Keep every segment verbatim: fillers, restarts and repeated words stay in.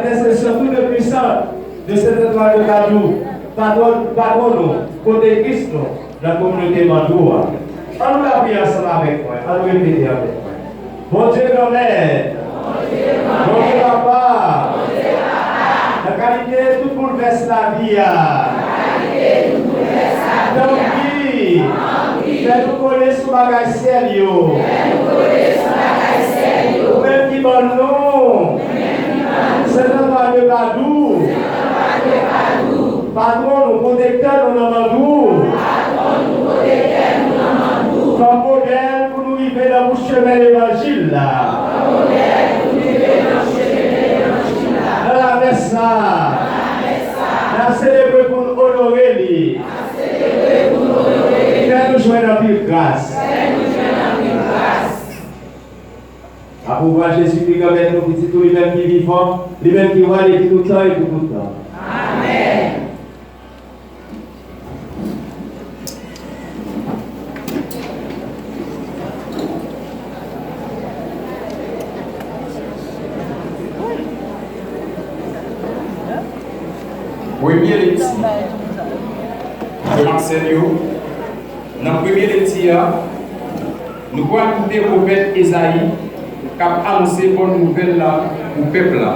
Entèsesyon toutepwisan de Sentandwa de Padou, patwòn, patwòn nou, pwotektris nou nan kominote Mandou a. Ann nou lapriyè ansanm avèk mwen, ann nou repete avèk mwen. Bondye Granmèt, Bondye Papa, nan kalite tout boulvès lavi a, tanpri, fè nou kole sou bagay syèl yo. Ou menm ki ban nou Sentandwa de Padou, patwòn nou, pwotektè nou nan Mandou, kòm modèl pou nou rive nan bout chemen levanjil la. Nan lamès la, n ap selebre pou n onore li. Fè nou jwenn anpil gras. Apouvwa Jezikri, Granmèt nou, Pitit ou, li menm ki vivan, li menm ki wa depi tout tan e pou tout tan. Amèn. Premye lekti de Masenyo. Nan premye lekti a, nou pral koute pwofèt Ezayi k ap anonse bòn nouvèl la pou pèp la.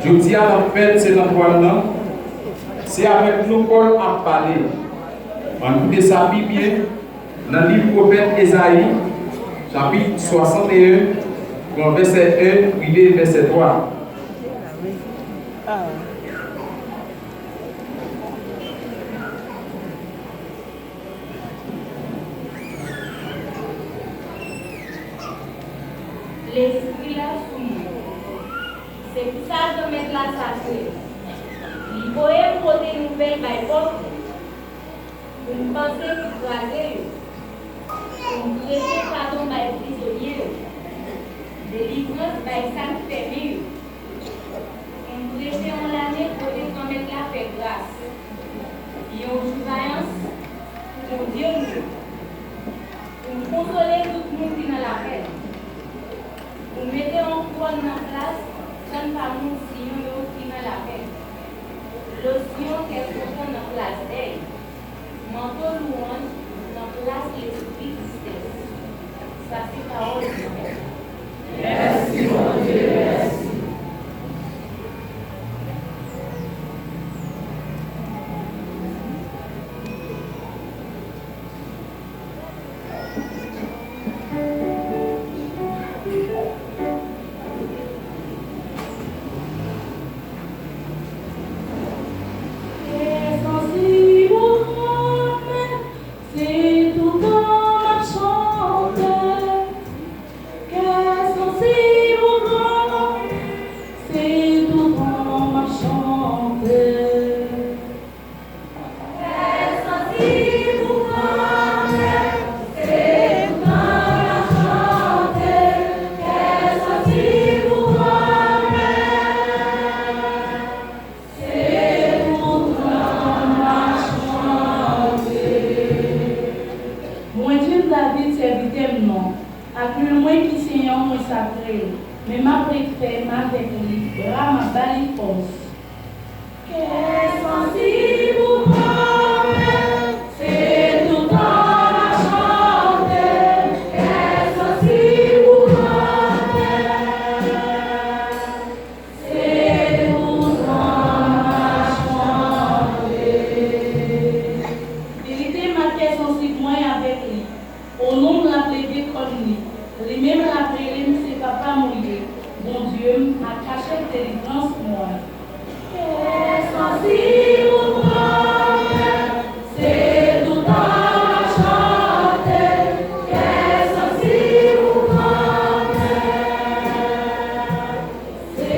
Jodi a, nan fèt Sentandwa n nan, se avèk nou Pòl ap pale. Ann koute sa pi byen nan liv pwofèt Ezayi, chapit swasanteyen, pran vèsè en rive vèsè twa. Lespri a sou mwen. Se pou sa Granmèt la sakre. Li voye m pote nouvèl bay pòv yo, pou m panse pou kraze yo, pou m preche padon bay prizonye yo, delivrans bay sa k fèmen yo. Pou m preche yon lane kote Granmèt la fè gras, yon jou vayans pou Bondye nou yo, pou m konsole tout moun ki nan lapèn, pou m mete yon kouwòn nan plas grann pa moun Siyon yo ki nan lapèn, losyon kè kontan nan plas dèy, manto lwanj nan plas lespri tristès. Sa se pawòl Bondye. Mèsi, Bondye, mèsi. Kè sansib ou Granmèt, se toutan m ap chante. Kè sansib ou Granmèt, se toutan m ap chante. Kè sansib ou Granmèt, se toutan m ap chante. Kè sansib ou Granmèt, se toutan m ap chante. Bondye m, David, sèvitè m nan, ak lwil mwen ki sen an, mwen sakre l. Men m ap ret fèm avèk li, bra m ap ba li fòs. Kè sansib ou Granmèt, se toutan m ap chante. Kè sansib ou Granmèt, se toutan m ap chante. Verite m ak kè sansib mwen avèk li. O non m l ap leve kòn li. Li menm l ap rele m se papa m ou ye, Bondye m ak kachèt delivrans mwen. Kè sansib ou Granmèt, se toutan m ap chante. Kè sansib ou Granmèt, se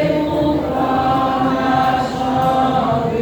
toutan m ap chante.